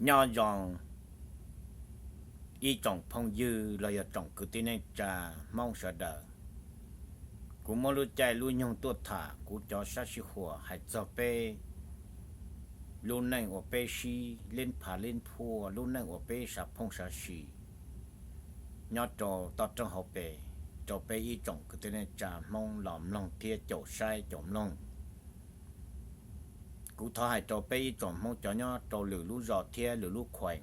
Nyob zoo ib tsoom phooj ywg los yog tsoom kwv tij neej tsa Hmoob sawv daws. Kuv muab lub caij lub nyoog tuaj tham kuv cov sab sij huam hais txog peb lub neej uas peb sib leb phav leb phuaj, lub neej uas peb sav phooj sav sim nyob rau toj roob hauv pes, rau peb ib tsoom kwv tij neej tsa Hmoob los mloog thiab caum saib caum mloog. Kuv thov hais rau peb ib tsoom Hmoob cov nyob rau lwm lub zos thiab lwm lub khueem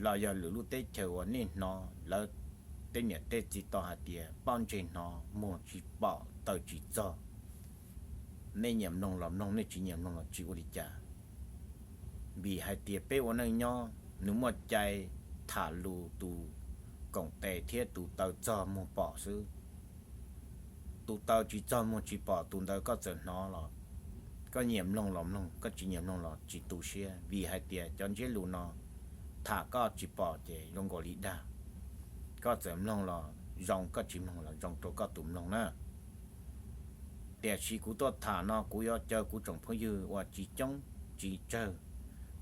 los yog lwm lub teb chaws uas nej hnov lawv tej niam tej txiv tau hais tias pob ntseg hnov muag tsis pom taw tsis txog, nej nyiam mloog los mloog, nej tsis nyiam mloog los tsis ua li cas. Vim hais tias peb ua neej nyob nws muaj cai tham lus tus koom tes thiab tus taw txog muag pom xwb. Tus taw tsis txog muag tsis pom tus ntawd koj txawm hnov los koj nyiam mloog los mloog, koj tsis nyiam mloog los tsis tu siab, vim hais tias cov ntsiab lus no tham koj tsis pom ces zoo nkaus li dag. Koj txawm mloog los zoo, koj tsis mloog los zoo rau koj tus mloog na. Tiam sis kuv tuaj tham no kuv yuav caw kuv tsoom phooj ywg uas tsis coob tsis tsawg,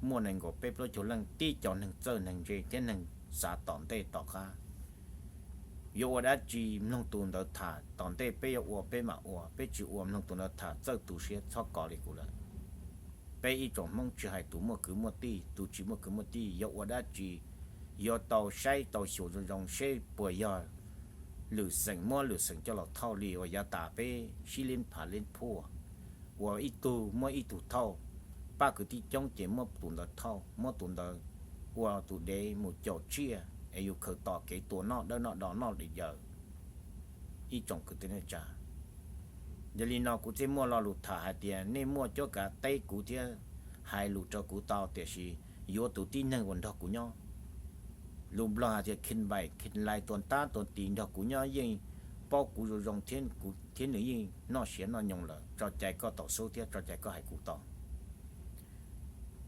muaj nees nkaum peb plaub caug leej, tib cov neeg txawj neeg ntse thiab neeg xav tom ntej tom qab. Yuav ua dab tsi mloog tus ntawd tham, tom ntej peb yuav ua peb mam ua, peb tsis ua mloog tus ntawd tham txawj tu siab, txhob kov li kuv lawm. Peb ib tsoom Hmoob tsis hais tus muaj kwv muaj tij tus tsis muaj kwv muaj tij, yuav ua dab tsi yuav tau saib tau xyuas zoo zoo seb puas yog lwm xeem muab lwm xeem coj los thauj li uas yav tas peb sib leb phav leb phuaj, uas ib tug muab ib tug thauj, pab kwv tij coob ces muab tus ntawd thauj, muab tus ntawd ua tus dev mus caum tsiaj es yus khaws tom kev tua noj dawb noj do noj li yaws. Ib tsoom kwv tij neej tsa, yog li no kuv thiaj muaj lo lus tham hais tias nej muaj cuab kav teb kuv thiab hais lus rau kuv tau, tiam sis yuav tus tib neeg uas nrog kuv nyob. Lus Nplog hais tias khin npaim khin lais tuag ntab tuag tis nrog kuv nyob yeej paub kuv zoo zoo thiab nws yeej noj siav noj nyoos lawm, tso cai koj tom xub thiab tso cai koj hais kuv tau.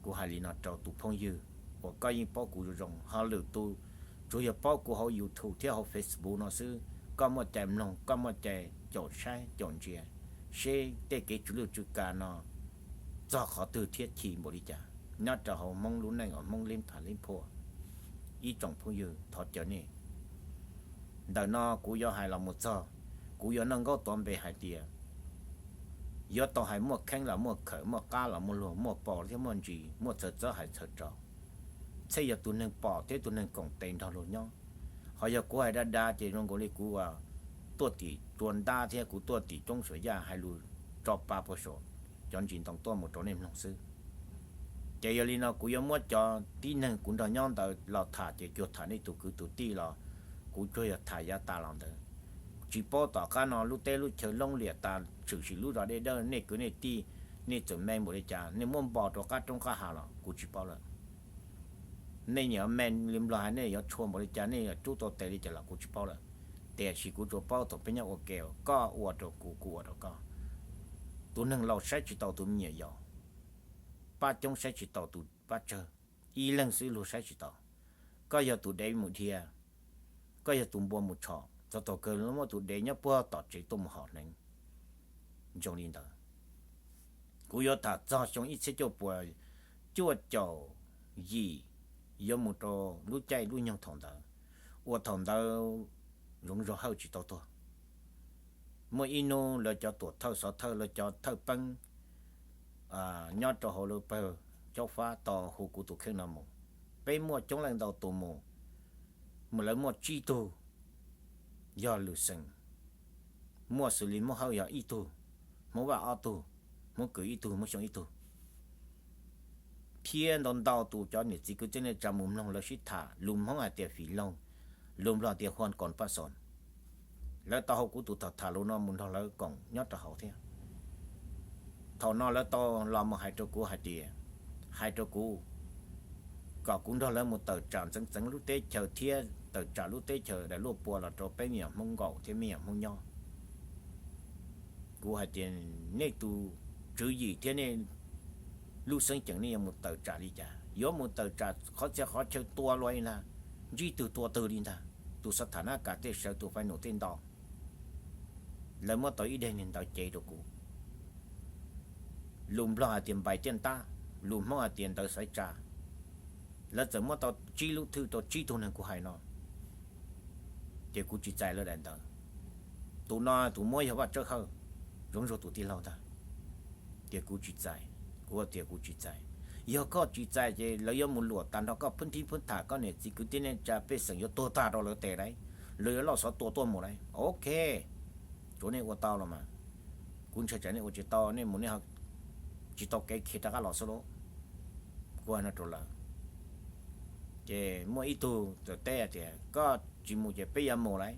Kuv hais li no rau tus phooj ywg uas koj yeej paub kuv zoo zoo, ho lwm tus tsuas yog paub kuv hauv YouTube thiab hauv Facebook no xwb, koj muaj cai mloog, koj muaj cai caum saib caum ntsia seb tej kev tsw lwj tsw ka no txog qhov twg thiab chim npaum li cas nyob rau hauv Hmoob lub neej uas Hmoob leb phav leb phuaj. Ib tsoom phooj ywg, thov caw nej, ntawm no kuv yuav hais los mus txog, kuv yuav noj nkaub tuav npe hais tias yuav tau hais muaj kheeb los muaj khawm, muaj qab los muaj luag, muaj paus thiab muaj ntsis, muaj txawv txawb hais txawv rau, thiaj yog tus neeg pom thiab tus neeg koom tes nrog luag nyob. Ho yog kuv hais dav dav ces zoo nkaus li kuv tuaj tim tsua ntab thiab kuv tuaj tim roob suam yaj hais lus tso pa puag saum cov ntsis ntoo tuaj mus rau nej mloog xwb. Ces yog li no kuv yuav muab cov tib neeg kuv nrog nyob ntawd los tham ces cuag tham nej tus kwv tus tij los kuv cuag yog tham yav tas los ntawd. Tsis paub tom qab no lub teb lub chaw loob liam tas, tshwm sim lub zos dej dawb, nej kwv nej tij, nej txawm me npaum li cas, nej muab npo rau qab roob qab hav los kuv tsis paub lawm. Nej nyiam me li Nplog hais, nej yuav tshua npaum li cas, nej yuav rub tau tes li cas los kuv tsis paub lawm. Tiam sis kuv tsuas paub thaum peb nyob ua ke, koj ua rau kuv, kuv ua rau koj. Tus neeg laus saib tsis taus tus me nyuam yaus, pab coob saib tsis taus tus pab tsawg, ib leeg xwb luag saib tsis taus. Koj yog tus dev mus dhia, koj yog tus npua mus tshom, txog thaum kawg los muab tus dev nyob puag tom tsev tuaj mus hom hneev. Zoo li ntawd, kuv yuav tham txog xyoo ib txhiab cuaj puas cuaj caum yim yuav mus rau lub caij lub nyoog thaum ntawd, uas thaum ntawd zoov zog hawj tsis tau tuag. Muaj ib hnub lawv cov tuam thawj xov thawj, lawv cov thawj peeb nyob rau hauv lawv pawg caub fab tau hu kuv tus kheej no mus. Peb muaj coob leej ntau tus mus, mus lawv muaj tsib tug yog lwm xeem, muaj xws li Hmoob Hawj yog ib tug, Hmoob Vaj ob tug, Hmoob Kws ib tug, Hmoob Xyooj ib tug, thiab ntau ntau tus cov niam txiv kwv tij neej tsa mus mloog lawv sib tham, lus Hmoob hais tias fim loog, lus Nplog tias huan koos paj xoos. Lawv tau hu kuv tus tham tham lus no mus nrog lawv koom nyob rau hauv thiab. Thaum no lawv tau los mus hais rau kuv hais tias, hais rau kuv kom kuv nrog lawv mus tawm tsam ntxeev txeev lub teb chaws thiab tawm tsam lub teb chaws daim luaj pua los rau peb me nyuam Hmoob nkaum thiab me nyuam Hmoob nyob. Kuv hais tias nej tus tswv yim thiab nej lub xeeb ceem nej yuav mus tawm tsam li cas? Yuav mus tawm tsam qhov txhia qhov chaw tua luaj li ntag, ntsib twg tua twg li ntag. Tus xav tham nab kas tej sawv, tus fais num tej nto, lawv muab tau ib daim niag ntawv cev rau kuv. Lus Nplog hais tias npais tiaj ntab, lus Hmoob hais tias ntawv xaiv tsa. Lawv txawm muab tau tsib lub thwj rau tsib tug neeg kuv hais no, ces kuv tsis txais lawv daim ntawv. Tus no tus muab yog Vaj Tsawb Hawj, Zoov Zuag tus tij laug ntag. Ces kuv tsis txais, kuv tias kuv tsis txais. Yog koj tsis txais ces lawv yuav mus luam tag nrho koj phwb thib phwb tham, koj niam txiv kwv tij neej tsa pej xeem yuav tuag tag rau lawv tes lauj. Lawv yuav loj xov tua tuaj mus lauj. Ok, tsuav nej ua tau los mas, kuv ntshai tsam nej ua tsis tau, nej mus nej tsis tau kev khiav rov qab los xwb lauj. Kuv hais no rau lawv, ces muaj ib tug txawm teb tias koj tsis mus ces peb yuav mus lauj.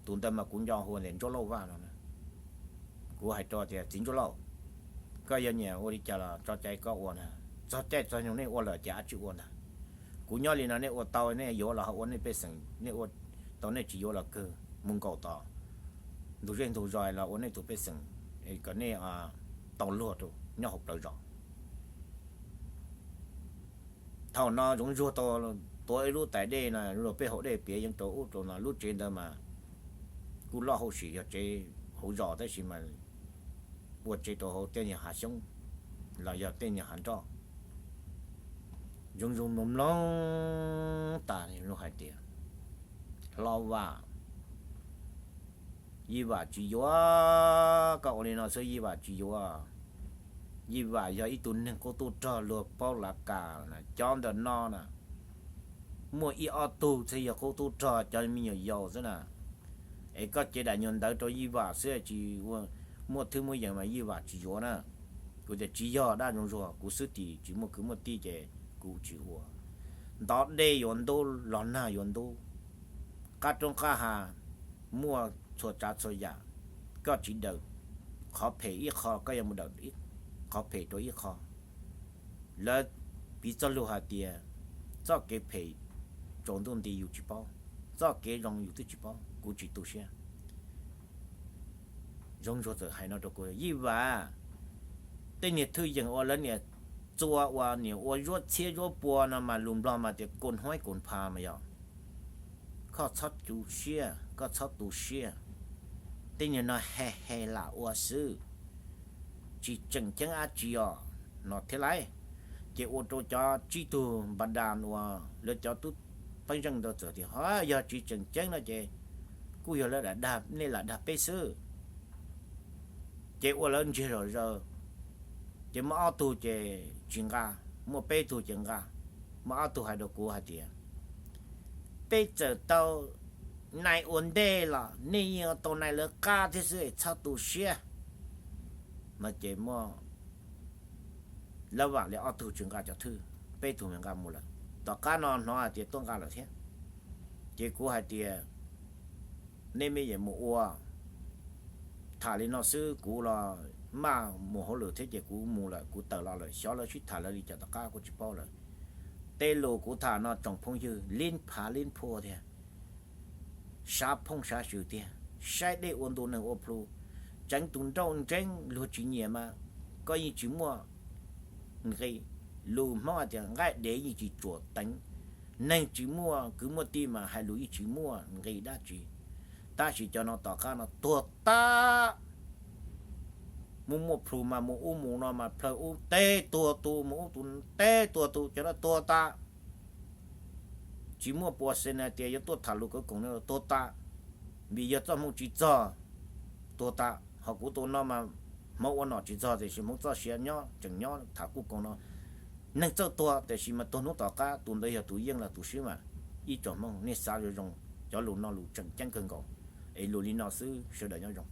Tus ntawd mas kuv nco hu tias Ntsuab Lauj Vaj no. Kuv hais rau tias txiv Ntsuab Lauj, koj yog nyiam ua li cas los tso cai koj ua ntag, txog caij txog nyoog nej ua lawm ces ab tsi ua ntag. Kuv nyob li no nej ua tau nej yuav los ho ua nej pej xeem, nej ua tau nej tsis yuav los kawg mus nkaum tom ntug zej ntug zos los ua nej tus pej xeem kom nej tau luag rau nyob hauv plawv zos. Thaum no Zoov Zuag tau tuav ib lub tais dej no, peb hauv dej piav yeej rau ub rau no, lub tsev ntawd mas kuj loj hauj sim yog tsev hauv zos tab sis mas ua tsev rau hauv tej nyuag hav xyoob los yog tej nyuag hav nroj. Zoov Zuag mloog mloog tas hais tias, Hlob Vaj, Yij Vam tsis yuav, koj ua li no xwb Yij Vam tsis yuav. Yij Vam yog ib tug neeg qub tub rog luag paub lav kas, cov ntawm no na muaj ib ob tug thiaj yog qub tub rog, cov me nyuam yaus xwb na. Es koj cev daim nyuag ntawv rau Yij Vam xwb tsis muaj thwj muaj yees mas Yij Vam tsis yuav na. Kuv tias tsis yog dab Zoov Zuag, kuv xwb tim tsis muaj kwv muaj tij ces kuv tsis ua. Ntov dej yuav ntub los nag yuav ntub, qab roob qab hav muaj txhua tsav txhua yam, koj tsis daws qhov phem ib qho koj yuav mus daws qhov phem rau ib qho. Lawv piv txoj lus hais tias txoj kev phem tsaus ntuj nti yus tsis paub, txoj kev zoo yus twb tsis paub, kuv tsis tu siab. Zoov Zuag txawm hais no rau kuv, Yij Vam, tej niag thwj yeem uas lawv niam txua uas niam ua zuab txhiab zuab pua no mas lus Nplog mas tias cồn hói cồn phà mas yog. Koj txhob tu siab, koj txhob tu siab. Tej niag no he he lam ua xwb, tsis tseem ceeb dab tsi os no thiab lauj. Ces ua rau cov tsib tug npa das uas lawv cov tub peeb zeej ntawd txawm tias, Ho yog tsis tseem ceeb no ces kuj yog lawv lam dag, nej lam dag peb xwb. Ces ua lawv ntsiag zom zaws. Ces muaj ob tug ces tsis nqa, muaj peb tug ces nqa. Muaj ob tug hais rau kuv hais tias, Peb txawm tau nais ua ntej los nej yeej tau nais lawv qab thiab xwb, txhob tu siab. No ces muaj Lab Vam li ob tug tsis nqa cov thwj, peb tug mam nqa mus lawm. Tom qab no hnov hais tias tuaj nqa lawm thiab. Ces kuv hais tias, Nej mej yem mus ua, tham li no xwb kuv los maj mus hauj lwm thiab ces kuv mus lawm, kuv tawm los lawm, xyov lawv sib tham lawv li cas tom qab kuv tsis paub lawm. Tej lus kuv tham no tsoom phooj ywg lib phav lib phua tiag, sav phooj sav swm tiag, saib dej ua ntu neeg ua plhu, tseev tus nrauj ntseeb luag tsis nyiam mas koj yeej tsis muaj nqi. Lus Hmoob hais tias nqaij dev yeej tsis tsuam teev, neeg tsis muaj kwv muaj tij mas hais lus yeej tsis muaj nqi dab tsi. Tab sis cov no tom qab no tuag tas, muaj muaj plhus mas mus ub mus no mas plhaw ub teb tuag tus, mus ub tus teb tuag tus, cov no tuag tas. Tsis muaj puas xees hais tias yuav tuaj tham lus kawv koom no tuag tas, vim yog txoj hmoo tsis txog, tuag tas. Ho kuv tus no mas hmoov ua nom tsis txog tiam sis hmoov txoj sia nyob tseem nyob tham kuj koom no. Neeg txawj tuag tiam sis mas tuag hnub tom qab, tus ntawd yog tus yeej los tus swb mas. Ib tsoom Hmoob nej xav zoo zoo, cov lus no lus tseem ceeb kawg nkaus. Es lus li no xwb, sawv daws nyob zoo.